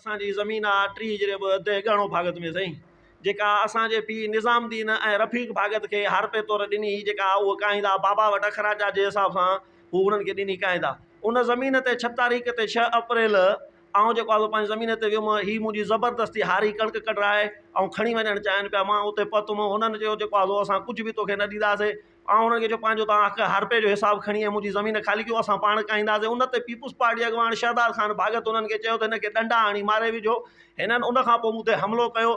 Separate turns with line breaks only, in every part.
اسان جي زمين آ 30 جريب ديهه ڳاڻو ڀاڳت ۾ سائين جيڪا اسان جي پيء نظام الدين ۽ رفيق ڀاڳت کي هارپي طور ڏني هئي جيڪا اهو ڪاهيندا بابا وٽ اخراجات جي حساب سان هو انهن کي ڏني ڪاهيندا ان زمين تي ڇهه تاريخ تي ڇهه اپريل آئون جيڪو آ سو پنهنجي زمين تي ويم هي منهنجي زبردستي هاري ڪڻڪ ڪڍرائي ۽ کڻي وڃڻ چاهين پيا مان اتي پهتم هنن چيو جيڪو آ سو اسان ڪجهه به توکي نه ڏينداسين آئون انهن کي چيو پنهنجو توهان حق هارپي جو حساب کڻي ۽ منهنجي زمين خالي ڪيو اسان پاڻ ڪاهينداسين ان تي پيپلز پارٽي اڳواڻ شهداد خان ڀاڳت انهن کي چيو ته هن کي ڏنڊا هڻي ماري وجهو هنن ان کان پوء مون تي حملو ڪيو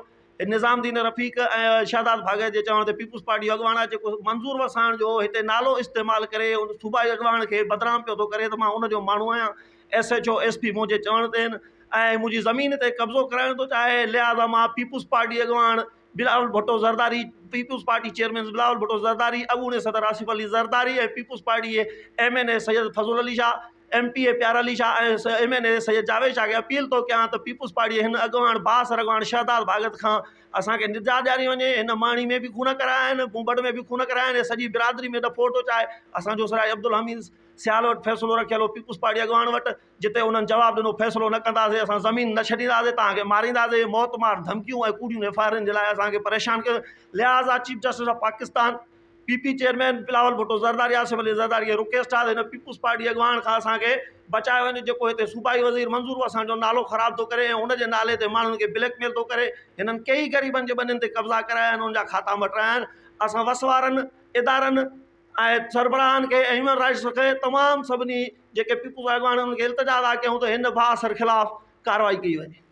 نظام الدين رفيق ۽ شهداد ڀاڳت جي چوڻ تي پيپلز پارٽي جو اڳواڻ آهي جيڪو منظور وساڻ جو هتي نالو استعمال ڪري ان صوبائي اڳواڻ کي بدنام پيو ٿو ڪري ته مان ان جو ماڻهو آهيان S H O S P منهنجي چوڻ تي آهن ۽ منهنجي زمين تي قبضو ڪرائڻ ٿو چاهي لهٰذا مان پيپلز پارٽي اڳواڻ Bilawal Bhutto Zardari, peoples party chairman Bilawal Bhutto Zardari, اڳوڻي صدر آصف علي زرداري ۽ پيپلز پارٽي جي M N A Syed Fazal Ali Shah, M P A Pyar Ali Shah ۽ M N A Syed Javed Shah کي appeal ٿو ڪيان ته peoples party جي هن اڳواڻ بااثر اڳواڻ شهداد ڀاڳت کان اسان کي نجات ڏياري وڃي، هن ماڻي ۾ به خون ڪرايا آهن، گونبڙ ۾ به خون ڪرايا آهن ۽ سڄي برادري ۾ ڏڦوڙ ٿو چاهي، اسان جو سرائي عبدالحميد سيال وٽ فيصلو رکيل هو پيپلز پارٽي اڳواڻ وٽ جتي انهن جواب ڏنو فيصلو نه ڪنداسين اسان زمين نه ڇڏينداسين توهان کي مارينداسين موت مار ڌمڪيون ۽ ڪوڙيون ايف I آرن جي لاء اسان کي پريشان ڪيو لهٰذا chief justice of Pakistan P P chairman Bilawal Bhutto Zardari Asif Ali Zardari کي رڪويسٽ آهي ته هن پيپلز پارٽي اڳواڻ کان اسان کي بچايو وڃي جيڪو هتي صوبائي وزير منظور اسان جو نالو خراب ٿو ڪري ۽ ان جي نالي تي ماڻهن کي بليڪ ميل ٿو ڪري هنن ڪيئي غريبن جي ٻنين تي قبضا ڪرايا آهن انهن جا کاتا مٽرايا آهن اسان وس وارن ادارن ۽ سربراهن کي ۽ هيومن رائٽس کي تمام سڀني جيڪي پيپلز اڳواڻ انهن کي التجا ٿا ڪيون ته هن بااثر خلاف ڪارروائي ڪئي وڃي.